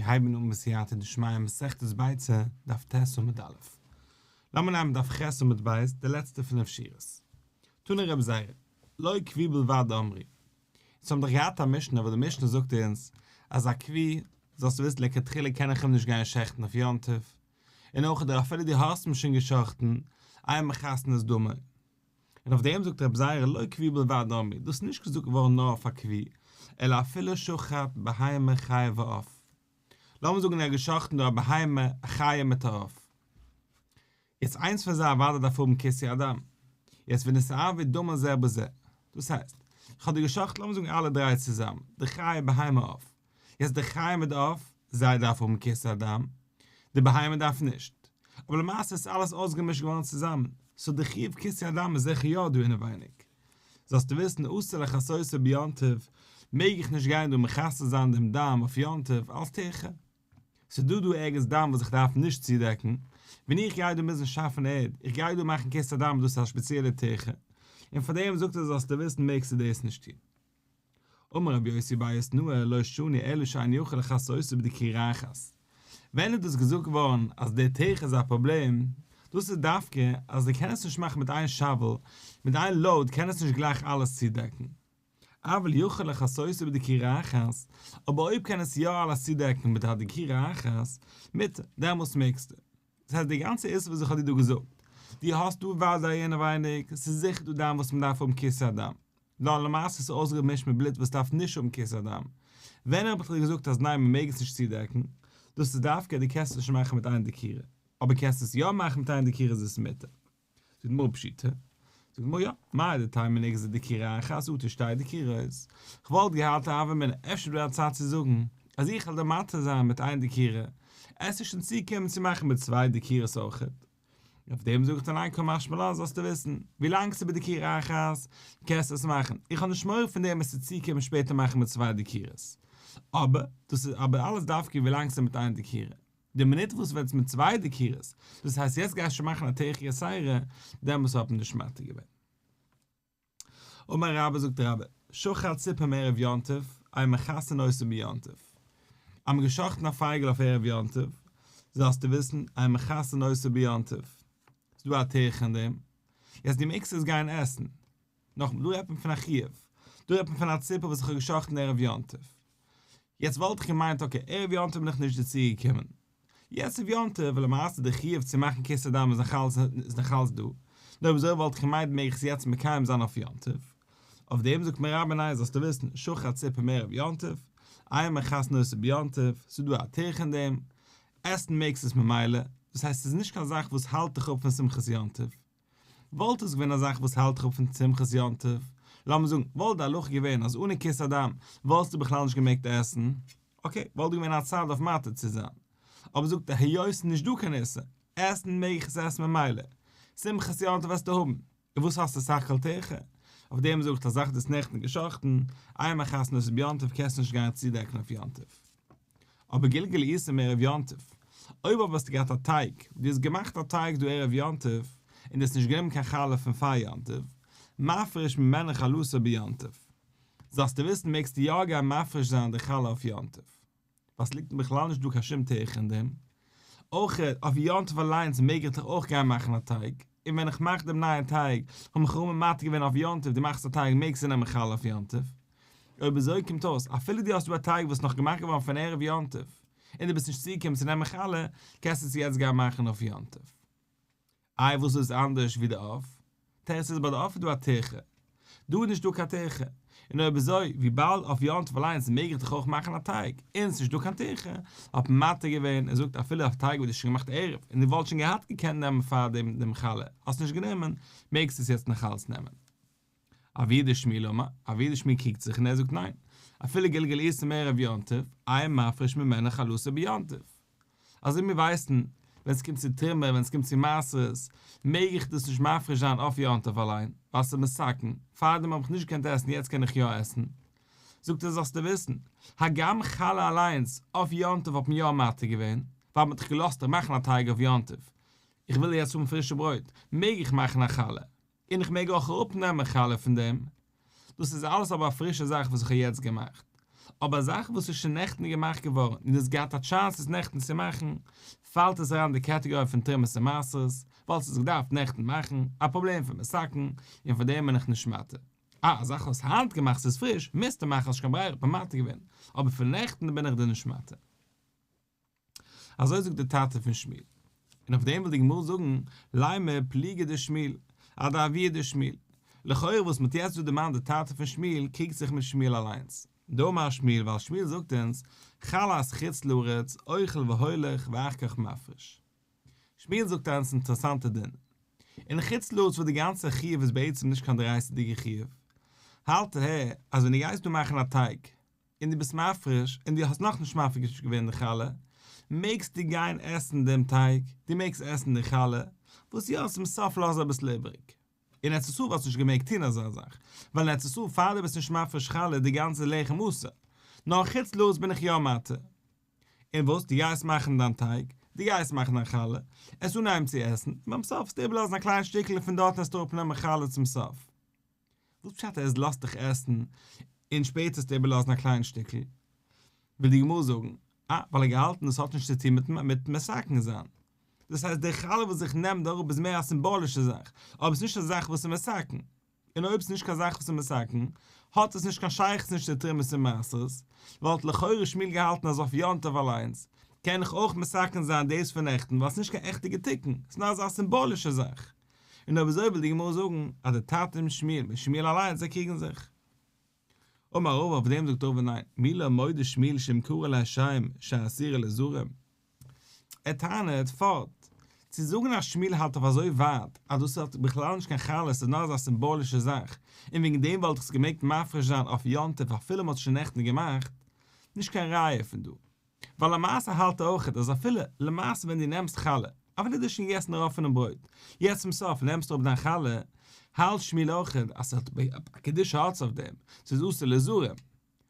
מיר הייבן אן בסייעתא דשמיא מסכת ביצה, דף ט' עמוד א'. לאמיר נעמען דף ח' עמוד ב', די לעצטע פינף שורות. תני רבי זירא, לא כוי בלבד אמרו. אונז האבן דאך געהאט א משנה וואס די משנה זאגט אונז אז א כוי, זאלסטו וויסן לכתחילה קען איך אים נישט גיין שעכטן אויף יום טוב, און אויך אפילו דו האסט אים שוין געשאכטן, אין מכסין את דמו. און אויף דעם זאגט רבי זירא לא כוי בלבד אמרו, דאס איז נישט געזאגט געווארן נאר אויף א כוי, אלא אפילו שחט בהמה חיה ועוף. לאמיר זאגן ער האט געשחטן דא א בהמה, א חיה מיט א עוף. יעצט איינס פון זיי אוודאי דארף האבן כיסוי הדם. יעצט ונתערבו דמן זה בזה. דאס הייסט, איך האב דא געשחטן לאמיר זאגן אלע דריי צוזאמען, די חיה בהמה עוף. יעצט די חיה מיט די עוף, זיי דארף האבן כיסוי הדם, די בהמה דארף נישט. אבער למעשה איז אלעס אויסגעמישט געווארן צוזאמען, סאו די חיוב כיסוי הדם איז זיכער יא דא אינעווייניג. זאלסטו וויסן אסור לכסותו ביום טוב, מעג איך נישט גיין דא מכסה זיין דעם דם אויף יום טוב אלס טירחה. ס'איז דא דא ערגעץ דם וואס איך דארף נישט צודעקן, ווען איך גיי דא מוזן שאפן ערד, איך גיי דא מאכן כיסוי הדם דאס איז א שפעציעלע טירחה, און פאר דעם זאגט ער זאלסטו וויסן מעגסטו דאס נישט טון. אמר רבי יוסי בר יתנאי לא שנו אלא שאינו יכול לכסותו בדקירה אחת. ווען איז דאס געזאגט געווארן אז די טירחה איז א פראבלעם? דאס איז דווקא אז דו קענסט נישט מאכן מיט איין shovel, מיט איין load קען עס נישט גלייך אלעס צודעקן. אבל יכול לכסותו בדקירה אחת, אבער אויב קען עס יא אלעס צודעקן מיט א דקירה אחת, מותר, דעמאלס מעגסטו. דאס הייסט די גאנצע איסור וואס איך האב דיר דא געזאגט, דו האסט דא וודאי אינעווייניג, ס'איז זיכער דא דם וואס מ'דארף האבן כיסוי הדם, נאר למעשה איז אויסגעמישט מיט בלוט וואס דארף נישט האבן כיסוי הדם, ווען האב איך דיר געזאגט אז ניין מ'מעג עס נישט צודעקן, דאס איז דווקא דו קענסט עס נישט מאכן מיט איין דקירה, אבער קענסט עס יא מאכן מיט איין דקירה איז עס מותר. זאגט די גמרא פשיטא, זאגט די גמרא יא, מהו דתימא נגזור דקירה אחת אטו שתי דקירות, כ'וואלט געהאט א הוה אמינא, אפשר איז דא א צד צו זאגן אז איך וועל דיר מתיר זיין מיט איין דקירה, עס איז שוין צוקומען צו מאכן מיט צוויי דקירות אויכעט. אויף דעם זאג איך דיר ניין קא משמע לן זאלסטו וויסן, ווילאנג ס'איז בדקירה אחת, קענסטו עס מאכן, איך האב נישט מורא פון דעם עס צו צוקומען שפעטער מאכן מיט צוויי דקירות, אבער דאס איז אבער אלעס דווקא ווילאנג ס'איז מיט איין דקירה. די מינוט וואס ווערט מיט צוויי דקירות, דאס הייסט יעצט גייסטו שוין מאכן א טירחא יתירה, דעמאלס האט מען נישט מתיר געווען. אמר רבה זאגט רבה, שחט ציפור מערב יום טוב, אין מכסין אותה ביום טוב. אז מ'האט געשחטן א פייגל אויף ערב יום טוב, זאלסטו וויסן, אין מכסין אותה ביום טוב. ס'איז דא א טירחא אין דעם. יעצט דו מעגסט עס גיין עסן. נאכאמאל, דא רעדט מען פון א חיוב. דא רעדט מען פון א ציפור וואס איך האב געשחטן ערב יום טוב. יעצט וואלט איך געמיינט okay, ערב יום טוב בין איך נישט דערצו געקומען. יעצט איז יום טוב, למעשה די חיוב צו מאכן כיסוי הדם איז נאכאלץ איז נאכאלץ דא. נו אויב אזוי וואלט איך געמיינט מעג איך עס יעצט מקיים זיין אויף יום טוב. אויף דעם זאגט מיר רבה ניין זאלסטו וויסן, שחט ציפור מערב יום טוב, אין מכסין אותה ביום טוב, ס'איז דא א טירחא אין דעם, עסן מעגסט עס ממילא, דאס הייסט ס'איז נישט קיין זאך וואס האלט דיך אפ פון שמחת יום טוב. וואלט עס געווען א זאך וואס האלט דיך אפ פון שמחת יום טוב, לאמיר זאגן, וואלט די הלכה געווען אז אנע כיסוי הדם וואלסטו בכלל נישט געמעגט עסן, okay, וואלט געווען א צד אויף מתיר צו זיין. אבער זאגט ער היות ס'איז נישט דא קיין איסור, עסן מעג איך עס עסן ממילא, שמחת יום טוב וועסטו האבן, און וואס האסטו סך הכל טירחא? אויף דעם זאגט א זאך דאס נעכטן גע'שחט'ן, אין מכסין אותה ביום טוב קענסטו נישט גיין צודעקן אויף יום טוב. אבער גלגל עיסה מערב יום טוב, אויב אבער האסטו געהאט א טייג, דו האסט געמאכט א טייג דא ערב יום טוב, און דו האסט נישט גענומען קיין חלה פון פאר יום טוב, מפריש ממנה חלתו ביום טוב. זאלסטו וויסן מעגסטו יא גיין מפריש זיין די חלה אויף יום טוב. ווייל ס'ליגט בכלל נישט דא קיין שום טירחא אין דעם. אויך אויף יום טוב אליינס מעג איך דאך אויך גיין מאכן א טייג, און ווען איך מאך דעם נייעם טייג, האבן חכמים מתיר געווען אויף יום טוב, דו מאכסט א טייג מעגסטו נעמען חלה אויף יום טוב. אויב אזוי קומט אויס, אפילו דו האסט דא א טייג וואס איז נאך געמאכט געווארן פון ערב יום טוב, און דו ביסט נישט צוגעקומען צו נעמען חלה, קענסטו עס יעצט גיין מאכן אויף יום טוב. איי וואס איז אנדערש ווי די עוף? תירוץ איז ביי די עוף איז דא א טירחה. דא איז נישט דא קיין טירחה. און אויב אזוי, וויבאלד אויף יום טוב אליינס מעג איך דאך אויך מאכן א טייג, און ס'נישט דא קיין טירחה, האט מען מתיר געווען און זאגט אפילו אויף טייג וואס דו האסט שוין געמאכט ערב, און דו וואלסט שוין געהאט געקענט נעמען פאר דעם דעם חלה, האסט נישט גענומען, מעגסטו עס יעצט נאכאלץ נעמען. אבוה דשמואל אמר, אבוה דשמואל קריגט זיך און ער זאגט ניין, אפילו גלגל עיסה מערב יום טוב, אין מפריש ממנה חלתו ביום טוב. אזוי מיר ווייסן, ווען ס'קומט צו תרומה, ווען ס'קומט צו מעשרות, מעג איך דאס נישט מפריש זיין אויף יום טוב אליין, ווייל ס'איז מסכן, פארדעם האב איך נישט געקענט עסן יעצט קען איך יא עסן. זאגט ער זאלסטו וויסן, הגם חלה אליינס אויף יום טוב האט מען יא מתיר געווען, ווייל מ'האט דיך געלאזט מאכן א טייג אויף יום טוב, איך וויל יעצט האבן פרישע ברויט, מעג איך מאכן א חלה, און איך מעג אויך אראפנעמען חלה פון דעם, דאס איז אלעס אבער א פרישע זאך וואס איך האב יעצט געמאכט. אבער א זאך וואס איז שוין נעכטן געמאכט געווארן און דו האסט געהאט א טשאנס עס נעכטן צו מאכן, פאלט עס אריין אין די קעטעגארי פון תרומות און מעשרות, ווייל ס'איז געדארפט נעכטן מאכן, א פראבלעם פון מתקן, און פאר דעם בין איך נישט מתיר. אה, א זאך וואס היינט געמאכט ס'איז פריש, מוזטו מאכן, האסט נישט קיין ברירה, איך בין מתיר געווען, אבער פון נעכטן בין איך דיר נישט מתיר. אזוי זאגט דער טאטע פון שמואל. און אויף דעם וויל די גמרא זאגן, לימא פליגא דשמואל, אדאבוה דשמואל. לכאורה וואס מ'האט יעצט דא דערמאנט די טאטע פון שמואל קריגט זיך מיט שמואל אליינס. דאמר שמואל ווייל שמואל זאגט אונז, חלת חוץ לארץ, אוכל והולך ואחר כך מפריש. שמואל זאגט אונז אינטערעסאנטע דין. אין חוץ לארץ וואס די גאנצע חיוב איז בעצם נישט קיין דאורייתא'דיגע חיוב, האלט ער אז ווען דו גייסט דא מאכן א טייג, און דו ביסט מפריש און דו האסט נאכנישט מפריש געווען די חלה, מעגסטו גיין עסן דעם טייג, דו מעגסט עסן די חלה, וואס יא צום סוף לאז אביסל איבריג. אין ארץ ישראל וואלסטו נישט געמעגט טון אזא זאך, ווייל אין ארץ ישראל פאר דו ביסט נישט מפריש חלה איז די גאנצע לחם אסור, נאר חוץ לארץ בין איך יא מתיר. און וואס, דו גייסט מאכן דיין טייג, דו גייסט מאכן דיין חלה, עס אנהייבן צו עסן, און ביים סוף וועסטו איבערלאזן א קליין שטיקל און פון דארטן וועסטו אראפנעמען חלה צום סוף. וואס פשט ער לאזט דיך עסן און שפעטער וועסטו איבערלאזן א קליין שטיקל? וויל די גמרא זאגן, אה, ווייל ער האט געהאלטן דאס האט נישט צו טון מיט מיט מתקן זיין. דאס הייסט די חלה וואס איך נעם דא אראפ איז מער א סימבאלישע זאך, אבער עס איז נישט א זאך וואס איז מתקן. און אויב עס איז נישט קיין זאך וואס איז מתקן, האט עס נישט קיין שייכות נישט צו תרומות און מעשרות, וואלט לכאורה שמואל געהאלטן אז אויף יום טוב אליינס קען איך אויך מתקן זיין דאס פון נעכטן ווייל עס איז נישט קיין עכטיגע תיקון, עס איז נאר אזא סימבאלישע זאך. און אויב אזוי וויל די גמרא זאגן אז די טאטע מיט שמואל מיט שמואל אליינס זיי קריגן זיך. אמר רבא אויף דעם זאגט רבא ניין, מי לא מודה שמואל שאם קרא לה שם שאסורה לזרים. ער טענה'ט פארט, צו זאגן אז שמואל האלט אויף אזוי ווייט אז דאס האט בכלל נישט קיין חלה עס איז נאר אזא סימבאלישע זאך און וועגן דעם וואלט איך עס געמעגט מפריש זיין אויף יום טוב אפילו מ'האט עס שוין נעכטן געמאכט, נישט קיין ראיה פון דא. ווייל למעשה האלט ער אויכעט אז אפילו למעשה ווען דו נעמסט חלה, אפילו דו האסט שוין געגעסן רוב פונעם ברויט, יעצט צום סוף נעמסטו אראפ דיין חלה, האלט שמואל אויכעט אז ס'האט א קדושה האטס אויף דעם, ס'איז אסור לזרים.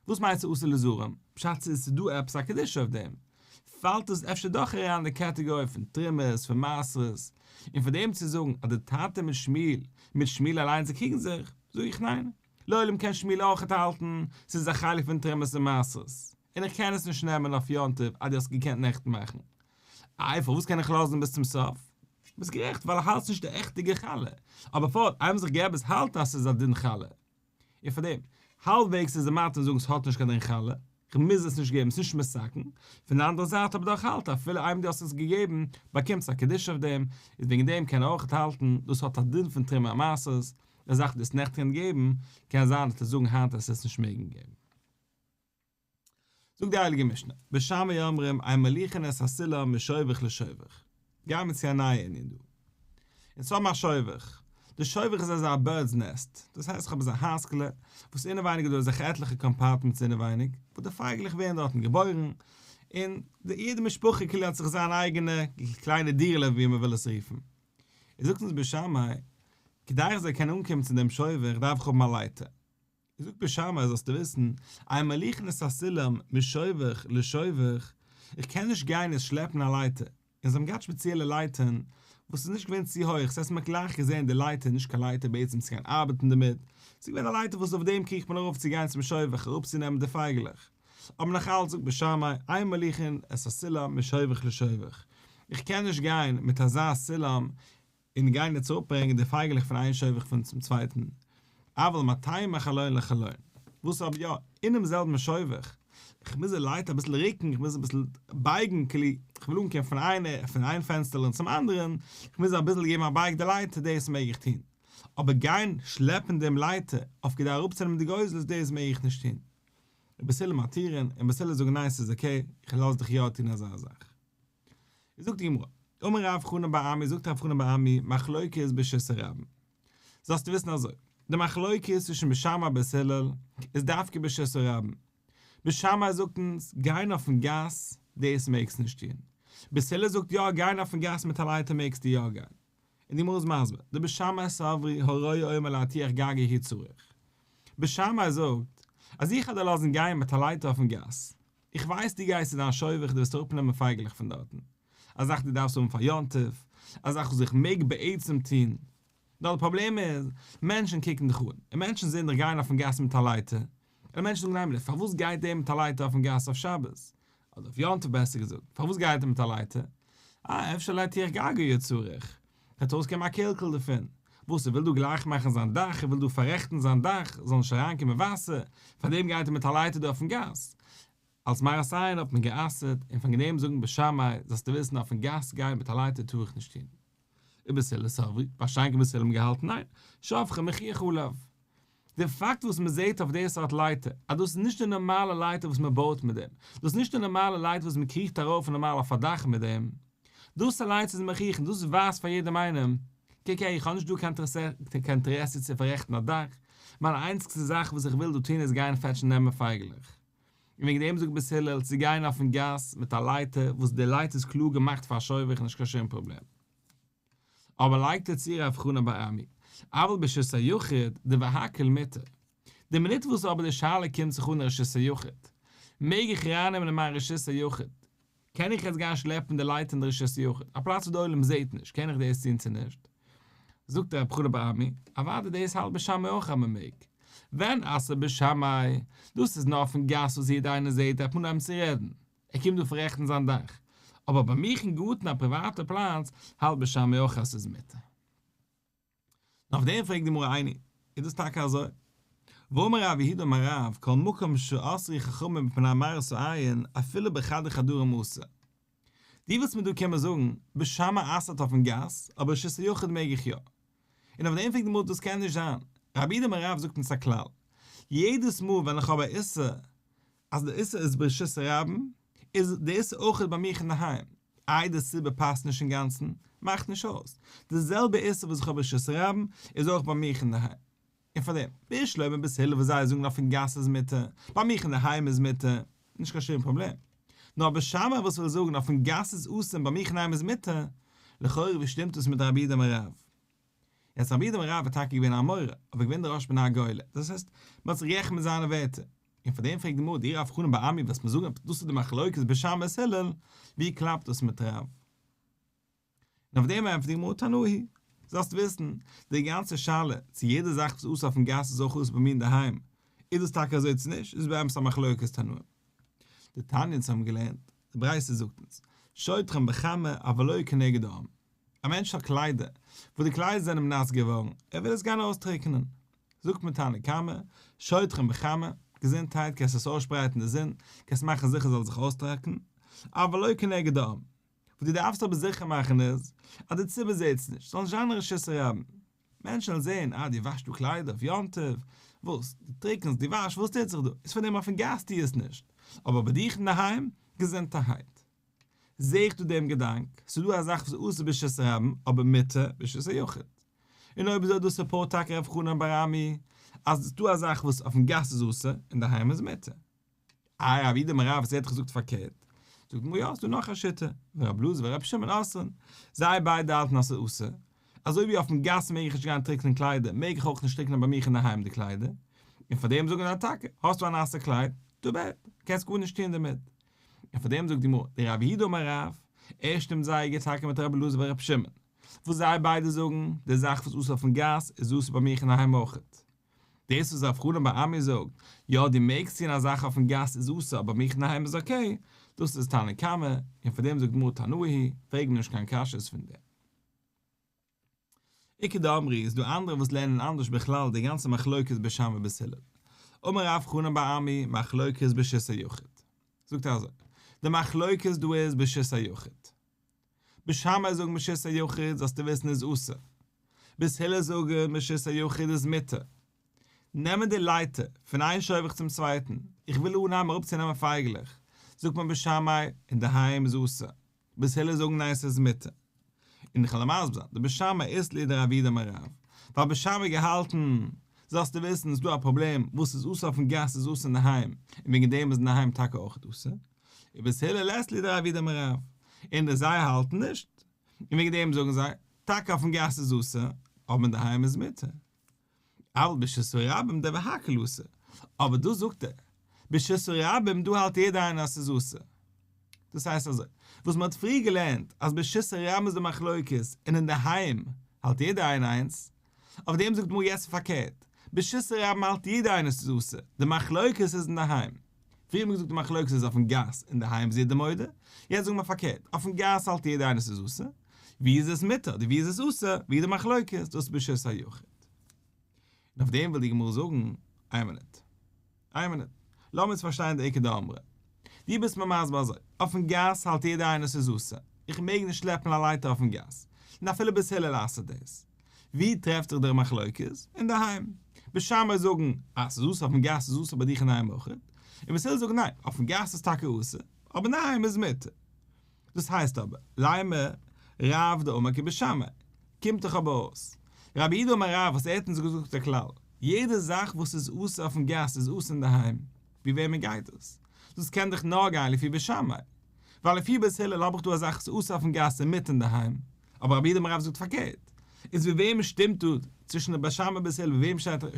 וואס מיינט ס'איז אסור לזרים? פשט ס'איז ס'דא עפעס א קדושה אויף דעם. פאלט עס אפשר דאך אריין אין די קעטעגארי פון תרומות, פון מעשרות, און פאר דעם צו זאגן אז די טאטע מיט שמואל, מיט שמואל אליינס זיי קריגן זיך, זאג איך ניין. לעולם קען שמואל אויכעט האלטן ס'איז א חלק פון תרומות און מעשרות. און איך קען עס נישט נעמען אויף יום טוב אז דו האסט געקענט נעכטן מאכן. איי פארוואס קען איך לאזן ביז צום סוף? ביסט גערעכט ווייל האלטסט נישט די עכטיגע חלה, אבער פארט איינמאל זיך געב עס האלט אז ס'איז א דין חלה. און פארדעם, האלבוועגס איז ער מתיר זאגן ס'האט נישט קיין דין חלה, כ'מוז עס נישט געבן, ס'נישט מתקן, פון די אנדערע זייט אבער דאך האלט אפילו איינמאל דו האסט עס געגעבן באקומט עס א קדושה אויף דעם, איז וועגן דעם קען ער אויך האלטן דאס האט א דין פון תרומה ומעשרות, די זאך וואס דו האסט נעכטן געגעבן, קען זיין אז דו וועסט זאגן היינט אז עס נישט מעגן געבן. זאגט די הייליגע משנה, בית שמאי אומרים אין מוליכין את הסולם משובך לשובך. גייען מיר צו א נייע ענין דא. אונז האבן א שובך. די שובך איז אזא bird's nest, דאס הייסט איך האב אזא הייזקעלע, וואס אינעווייניג איז דא אזעלכע עטליכע compartments אינעווייניג, וואס די פייגלעך ווערן דארטן געבוירן, און יעדע משפחה כאילו האט זיך זיין אייגענע קליינע דירה'לע ווי מען וויל עס רופן. איז זאגט אונז בית שמאי, כדי איך זאל קענען אנקומען צו דעם שובך דארף איך האבן א לייטער. זאגט בית שמאי זאלסטו וויסן, אין מוליכין את הסולם משובך לשובך, איך קען נישט גיין און שלעפן א לייטער, און זיי האבן געהאט שפעציעלע לייטערן וואס איז נישט געווען צו הויך, ס'הייסט מ'האט גלייך געזען די לייטער איז נישט קיין לייטער בעצם צו גיין ארבעטן דערמיט, ס'איז געווען א לייטער וואס אויף דעם קריכט מען ארויף צו גיין צום שובך אראפצונעמען די פייגעלעך, אבער נאך אלץ זאגט בית שמאי, אין מוליכין את הסולם משובך לשובך, איך קען נישט גיין מיט אזא סולם און גיין יעצט אראפברענגען די פייגעלעך פון איין שובך פון צום צווייטן, אבל מטהו מחלון לחלון, וואס אבער יא, אינעם זעלבן שובך, איך מוז די לייטער אביסל רוקן, איך מוז אביסל בייגן, כאילו, איך וויל אנקומען פון איין פון איין פענסטערל צום אנדערן, איך מוז אביסל געבן א בייג די לייטער, דאס מעג איך טון, אבער גיין שלעפן דעם לייטער אויף כדי אראפצונעמען די גוזלות, דאס מעג איך נישט טון. ובית הלל מתירין, און בית הלל זאגן ניין ס'איז okay, איך לאז דיך יא טון אזא זאך. זאגט די גמרא, אמר רב חנן בר אמי זאגט רב חנן בר אמי, מחלוקת ברשות הרבים. זאלסטו וויסן אזוי, די מחלוקת צווישן בית שמאי בית הלל איז דווקא ברשות הרבים. בית שמאי זאגט אונז, גיין אויפן גאס, דאס מעגסטו נישט טון. בית הלל זאגט יא, גיין אויפן גאס מיט א לייטער מעגסטו יא גיין. און די גמרא איז מסביר, דבית שמאי סברי הרואה אומר להטיח גגו הוא צריך. בית שמאי זאגט, אז איך וועל דיר לאזן גיין מיט א לייטער אויפן גאס, איך ווייס דו גייסט צו דיין שובך דו וועסט אראפנעמען פייגעלעך פון דארטן, א זאך דו דארפסט האבן פאר יום טוב, א זאך וואס איך מעג בעצם טון, נאר די פראבלעם איז, מענטשן קוקן דיך אן, און מענטשן זעען דיך גיין אויפן גאס מיט א לייטער, און מענטשן זאגן ניין פארוואס גייט דער מיט א לייטער אויפן גאס אויף שבת? אדער אויף יום טוב בעסער געזאגט, פארוואס גייט ער מיט א לייטער? אה, אפשר להטיח גגו הוא צריך. ער האט אויסגעגעבן א קלקול דערפון. וואס, ער וויל דא גלייך מאכן זיין דאך, ער וויל דא פאררעכטן זיין דאך, זאל נישט אריינקומען וואסער, פארדעם גייט ער מיט א לייטער דא אויפן גאס. אלס מראית עין האט מען גע'אסר'ט, און פון דעם זאגן בית שמאי, זאלסטו וויסן אויפן גאס גיין מיט א לייטער טאר איך נישט טון. ובית הלל סברי, מה שאין כן בית הלל האבן געהאלטן ניין, שופכו מוכיח עליו. די פאקט וואס מען זעט אויף די סארט לייטער אז דאס איז נישט די נארמאלע לייטער וואס מען בויט מיט דעם, דאס איז נישט די נארמאלע לייטער וואס מען קריכט ארויף נארמאל אויף א דאך מיט דעם, דאס אליינס איז מוכיח און דאס ווייזט פאר יעדעם איינעם, קוק הער איך האב נישט דא קיין אינטערעסע צו פאררעכטן א דאך, מיין איינציגסטע זאך וואס איך וויל דא טון איז גיין פעטשן נעמען פייגלעך. און וועגן דעם זאגט בית הלל צו גיין אויפן גאס מיט א לייטער וואס די לייטער איז קלאר געמאכט פאר א שובך נישט קיין שום פראבלעם. אבער לייגט ער צו רב חנן בר אמי, אבל ברשות היחיד, דבהכל מותר. די מינוט וואס אבער די שאלה קומט זיך אן אין רשות היחיד, מעג איך ארייננעמען אין מיין רשות היחיד? קען איך יעצט גיין שלעפן די לייטער אין די רשות היחיד, א פלאץ וואס די עולם זעט נישט, קען איך דאס טון צו נישט? זאגט רב חנן בר אמי, אוודאי דאס האלט בית שמאי אויך אז מען מעג. ווען אסר'ט בית שמאי, דאס איזנאר אויפן גאס וואס יעדער איינער זעט, דארף מען אנהייבן צו רעדן. ער קומט דא פאררעכטן זיין דאך. אבער ביי מיך אין גארטן א פריוואטע פלאץ האלט בית שמאי אויך אז ס'איז מותר. און אויף דעם פרעגט די גמרא איני, איז דאס טאקע אזוי? והאמר רב יהודה אמר רב כל מקום שאסרו חכמים מפני מראית העין אפילו בחדרי חדרים אסור. דו ווילסט מיר דא קומען זאגן בית שמאי אסר'ט אויפן גאס אבער רשות היחיד מעג איך יא. און אויף דעם פרעגט די גמרא דאס קען נישט זיין. רב יהודה אמר רב זאגט אונז א כלל, יעדעס מאל ווען איך האב א איסור אז די איסור איז ברשות הרבים, איז די איסור אויכעט ביי מיך אינדערהיים. איי די סיבה פאסט נישט אינגאנצן? מאכט נישט אויס. די זעלבע איסור וואס איך האב ברשות הרבים, איז אויך ביי מיך אינדערהיים. און פארדעם, בשלמא בית הלל וואס זיי זאגן אויפן גאס איז מותר, ביי מיך אינדערהיים איז מותר, נישט קיין שום פראבלעם. נאר בית שמאי וואס וויל זאגן אויפן גאס איז אסור און ביי מיך אינדערהיים איז מותר, לכאורה ווי שטימט דאס מיט רב יהודה אמר רב? יעצט רב יהודה אמר רב איז טאקע געווען א אמורא, אבער געווען דער ראש בני הגולה, דאס הייסט, מען האט זיך גערעכנט מיט זיינע ווערטער. און פאר דעם פרעגט די גמרא דו רב חנן בר אמי וועסט מיר זאגן דאס איז די מחלוקת בית שמאי בית הלל, ווי קלאפט דאס מיט רב? און אויף דעם ענטפערט די גמרא תנאי היא, זאלסט וויסן, די גאנצע שאלה צו יעדע זאך וואס איז אסור אויפן גאס איז אויך אסור ביי מיר אינדערהיים, איז דאס טאקע אזוי צו נישט, איז באמת א מחלוקת תנאים. דתניא אונז האבן געלערנט, די ברייתא זאגט אונז, שוטחן בחמה אבל לא כנגד העם. א מענטש האט קליידער, וואס די קליידער זענען נאס געווארן, ער וויל עס גיין אויסטריקענען. זאגט מיר תנא קמא, שוטחן בחמה, געזונטהייט, קענסט עס אויסשפרייטן אין די זון, קענסט מאכן זיכער עס זאל זיך אויסטריקענען, אבל לא כנגד העם. וואס דו דארפסט אבער זיכער מאכן איז, אז די ציבור זעט עס נישט, ס'זאל נישט זיין א רשות הרבים. מענטשן וועלן זען, אה, דו וואשסט דא קליידער אויף יום טוב, וואס? דו טריקנסט, דו וואשסט, וואס טוט זיך דא? איז פאר דעם אויפן גאס טו עס נישט, אבער ביי דיך אינדערהיים, געזונטערהייט. זעה איך דא דעם געדאנק, ס'איז דא א זאך וואס איז אסור ברשות הרבים אבער מותר ברשות היחיד. און אויב אזוי דאס support טאקע רב חנן בר אמי אז ס'איז דא א זאך וואס אויפן גאס איז אסור אינדערהיים איז מותר. איי רב יהודה אמר רב וואס ער האט דאך געזאגט פארקערט. זאגט די גמרא יא ס'איז דא נאך א שיטה, ורב אלעזר ורבי שמעון אוסרין, זיי ביידע האלטן אז ס'איז אסור. אזוי ווי אויפן גאס מעג איך נישט גיין טריקענען קליידער מעג איך אויך נישט טריקענען ביי מיך אינדערהיים די קליידער. און פארדעם זאגן זיי טאקע, האסטו א נאסע קלייד, too bad, קענסט גארנישט טוען דערמיט. און פאר דעם זאגט די גמרא, דרב יהודה אמר רב, ער שטימט זייער גוט טאקע מיט רבי אלעזר ורבי שמעון, וואס זיי ביידע זאגן, די זאך וואס אסור אויפן גאס איז אסור ביי מיך אינדערהיים אויכעט. דאס וואס רב חנן בר אמי זאגט, יא דו מעגסט טון א זאך אויפן גאס איז אסור אבער ביי מיך אינדערהיים איז okay, דאס איז תנא קמא, און פאר דעם זאגט די גמרא תנאי היא, פרעג מיר נישט קיין קשיות פון דעם. איכא דאמרי איז דא אנדערע וואס לערנען אנדערש בכלל די גאנצע מחלוקת בית שמאי בית הלל. אמר רב חנן בר אמי מחלוקת ברשות היחיד. זאגט ער אזוי, די מחלוקת דא איז ברשות היחיד. בית שמאי זאגן ברשות היחיד זאלסטו וויסן איז אסור. בית הלל זאגן ברשות היחיד איז מותר. נעמען די לייטער פון איין שובך צום צווייטן, איך וויל אנהייבן אראפצונעמען פייגלעך, זאגט מען בית שמאי אינדערהיים איז אסור. בית הלל זאגן ניין ס'איז מותר. און איך וועל מסביר זיין, דבית שמאי אית להו דרב יהודה אמר רב, ווייל בית שמאי געהאלטן, זאלסטו וויסן איז דא א פראבלעם, וואס איז אסור אויפן גאס איז אסור אינדערהיים, און וועגן דעם איז אינדערהיים טאקע אויך אסור. ובית הלל לית להו דרב יהודה אמר רב, און די זיי האלטן נישט, און וועגן דעם זאגן זיי, טאקע אויפן גאס איז אסור, אבער אינדערהיים איז מותר. אבל ברשות הרבים דבהכל אסור, אבער דא זאגט ער, ברשות הרבים דא האלט יעדער איינער אז ס'איז אסור. דאס הייסט אזוי, וואס מ'האט פריער געלערנט אז ברשות הרבים איז די מחלוקת און אינדערהיים האלט יעדער איינער איינס, אויף דעם זאגט די גמרא יעצט פארקערט, ברשות הרבים האלט יעדער איינער ס'איז אסור, די מחלוקת איז אינדערהיים. פריער האט מען געזאגט די מחלוקת איז אויפן גאס, אינדערהיים איז יעדער מודה, יעצט זאגן מיר פארקערט, אויפן גאס האלט יעדער איינער ס'איז אסור, ווי איז עס מותר אדער ווי איז עס אסור, ווי איז די מחלוקת, דאס איז ברשות היחיד. און אויף דעם וויל די גמרא זאגן, איין מינוט. איין מינוט. לאמיר אונז פארשטיין די איכא דאמרי. דו ביסט מיר מסביר אזוי, אויפן גאס האלט יעדער איינער ס'איז אסור, איך מעג נישט שלעפן א לייטער אויפן גאס, און אפילו בית הלל אסר'ט דאס. ווי טרעפט זיך דער מחלוקת? אינדערהיים. בית שמאי זאגן אז ס'איז אסור אויפן גאס איז אסור ביי דיך אינדערהיים אויך. און בית הלל זאגן ניין, אויפן גאס איז טאקע אסור, אבער אינדערהיים איז מותר. דאס הייסט אבער, לימא רב דאמר כבית שמאי, קומט דאך אבער אויס, רב יהודה אמר רב וואס ער האט אונז געזאגט א כלל, יעדע זאך וואס איז אסור אויפן גאס איז אסור אינדערהיים, ווי וועמען גייט דאס? דאס קען דאך נאר גיין לפי בית שמאי, ווייל לפי בית הלל האב איך דא א זאך וואס איז אסור אויפן גאס און מותר אינדערהיים, אבער רב יהודה אמר רב זאגט פארקערט, איז ווי וועמען שטימט דא צווישן די בית שמאי און בית הלל ווי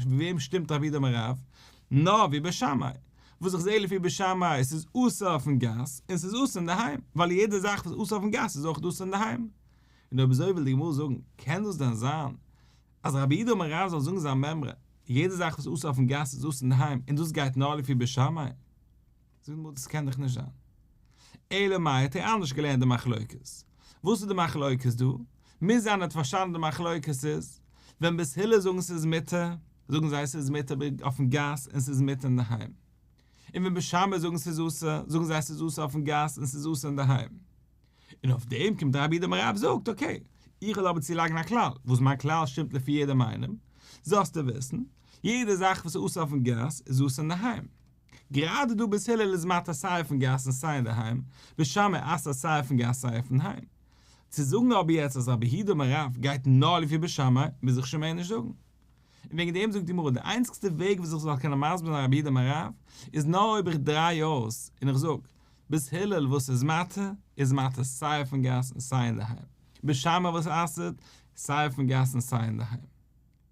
וועמען שטימט רב יהודה אמר רב? נאר ווי בית שמאי, וואס איך זעה לפי בית שמאי עס איז אסור אויפן גאס און עס איז אסור אינדערהיים, ווייל יעדע זאך וואס איז אסור אויפן גאס איז אויך אסור אינדערהיים. און אויב אזוי וויל די גמרא זאגן, קען דאס דען זיין אז רב יהודה אמר רב זאל זאגן זיין מימרא, יעדע זאך וואס איז אסור אויפן גאס איז אסור אינדערהיים און דאס גייט נאר לפי בית שמאי? זאגט די גמרא דאס קען דאך נישט זיין. אלא מאי האט ער אנדערש געלערנט די מחלוקת. וואס איז די מחלוקת דא? מוז זיין ער האט פארשטאנען די מחלוקת איז, ווען בית הלל זאגן ס'איז מותר, זאגן זיי ס'איז מותר אויפן גאס און ס'איז מותר אינדערהיים. און ווען בית שמאי זאגן ס'איז אסור, זאגן זיי ס'איז אסור אויפן גאס און ס'איז אסור אינדערהיים. און אויף דעם קומט רב יהודה אמר רב זאגט, okay, איך וועל אבער צולייגן א כלל, וואס מיין כלל שטימט לפי יעדעם איינעם, זאלסטו וויסן, יעדע זאך וואס איז אסור אויפן גאס איז אסור אינדערהיים. גראדע דא בית הלל איז מתיר סיי אויפן גאס און סיי אינדערהיים, בית שמאי אסר'ט סיי אויפן גאס סיי אויפן היים. צו זאגן אבער יעצט אז רב יהודה אמר רב גייט נאר לפי בית שמאי, מוז איך שוין מער נישט זאגן. און וועגן דעם זאגט די גמרא די איינציגסטע וועג וואס איך זאל קענען מסביר זיין רב יהודה אמר רב, איז נאר אויב איך דריי אויס און איך זאג, בית הלל וואס איז מתיר, איז מתיר סיי אויפן גאס און סיי אינדערהיים. בית שמאי וואס אסר'ט, סיי אויפן גאס און סיי אינדערהיים.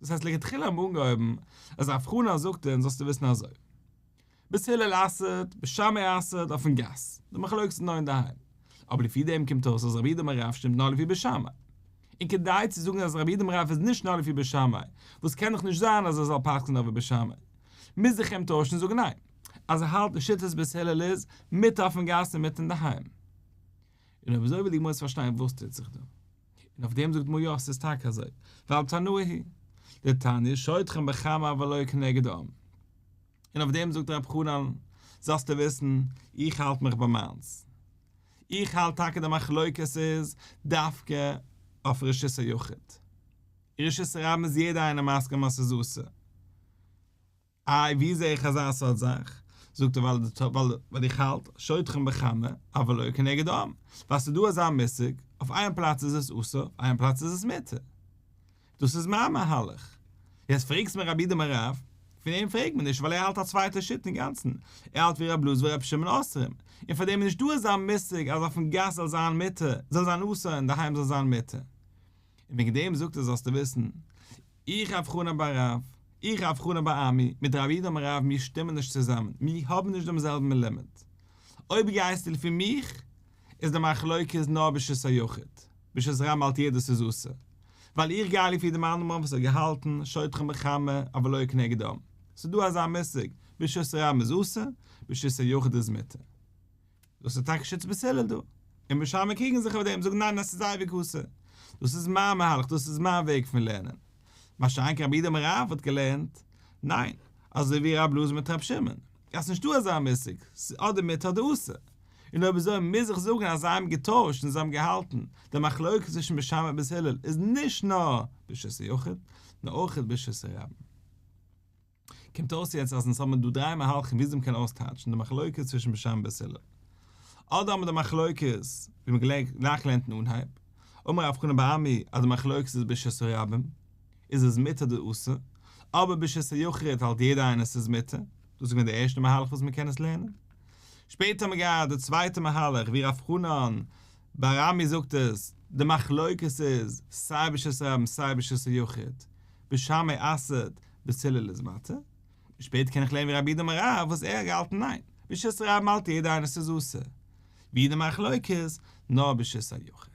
דאס הייסט לכתחילה האבן מיר אנגעהויבן אז רב חנן זאגט אונז זאלסטו וויסן אזוי. בית הלל אסר'ט, בית שמאי אסר'ט אויפן גאס, די מחלוקת איז נאר אינדערהיים. אבער לפי דעם קומט אויס אז רב יהודה אמר רב שטימט נאר לפי בית שמאי. און כדי צו זאגן אז רב יהודה אמר רב איז נישט נאר לפי בית שמאי, וואס קען דאך נישט זיין אז ער זאל פסק'נען נאר ווי בית שמאי, מוז איך אים טוישן און זאגן ניין, אז ער האלט די שיטת בית הלל איז מותר אויפן גאס און מותר אינדערהיים. און אויב אזוי וויל די גמרא פארשטיין וואס טוט זיך דא. און אויף דעם זאגט די גמרא יא ס'איז טאקע אזוי, ווייל תנאי היא דתניא שוטחין בחמה אבל לא כנגד העם. און אויף דעם זאגט רב חנן, זאלסטו וויסן, איך האלט מיך ביי מיינס. איך האלט טאקע די מחלוקת איז דווקא אויף רשות היחיד. רשות הרבים איז יעדער איינער מסכים אז ס'איז אסור. איי ווי זעה איך אזא סארט זאך? זאגט ער ווייל ווייל איך האלט שוטחין בחמה אבל לא כנגד העם, ווייל ס'איז דא אזא מושג, אויף איין פלאץ איז עס אסור אויף איין פלאץ איז עס מותר. דאס איז מיין מהלך. יעצט פרעגסט מיר רב יהודה אמר רב, פון אים פרעגט מען נישט ווייל ער האלט א צווייטע שיטה אינגאנצן, ער האלט ווי רב אלעזר ורב שמעון אוסרים, און פאר דעם איז נישט דא אזא מושג אז אויפן גאס זאל זיין מותר, זאל זיין אסור און דערהיים זאל זיין מותר. און וועגן דעם זאגט ער זאלסטו וויסן, איך רב חנן בר רב, איך רב חנן בר אמי, מיט רב יהודה אמר רב מיר שטימען נישט צוזאמען, מיר האבן נישט דעם זעלבן מלומד. אויב גייסטו לפי מיך, איז די מחלוקת נאר ברשות היחיד, ברשות הרבים האלט יעדער ס'איז אסור. ווייל איך גיי לפי דעם אנדערן וואס האט געהאלטן שוטחין בחמה אבל לא כנגד העם. ס'איז דא אזא מושג, ברשות הרבים איז אסור, ברשות היחיד איז מותר. דאס איז טאקע שיטת בית הלל דא. און בית שמאי קריגן זיך אויף דעם, זאגן ניין עס איז אייביג אסור. דאס איז מיין מהלך, דאס איז מיין וועג פון לערנען. מה שאין כן רב יהודה אמר רב האט געלערנט, ניין, אזוי ווי רב אלעזר מיט רב שמעון, אז ס'נישטא אזא מושג, ס'איז אדער מותר אדער אסור. און אויב אזוי מוז איך זאגן אז זיי האבן געטוישט און זיי האבן געהאלטן, די מחלוקת צווישן בית שמאי און בית הלל איז נישט נאר ברשות היחיד, נאר אויך ברשות הרבים. קומט אויס יעצט אז אונז האבן דא דריי מהלכים וויאזוי מ'קען אויסטייטשן די מחלוקת צווישן בית שמאי און בית הלל. אדער האבן מיר די מחלוקת ווי מ'האט גלייך געלערנט אין אנהייב, אמר רב חנן בר אמי אז די מחלוקת איז ברשות הרבים, איז עס מותר אדער אסור, אבער ברשות היחיד האלט יעדער איינער ס'איז מותר, דאס איז געווען די ערשטע מהלך וואס מ'קען עס לערנען. שפעטער האבן מיר געהאט די צווייטע מהלך ווי רב חנן בר אמי זאגט עס, די מחלוקת איז סיי ברשות הרבים סיי ברשות היחיד, בית שמאי אסר'ט, בית הלל איז מתיר. שפעטער קען איך לערנען ווי רב יהודה אמר רב וואס ער האט געהאלטן ניין, ברשות הרבים האלט יעדער איינער ס'איז אסור. ווי די מחלוקת, נאר ברשות היחיד.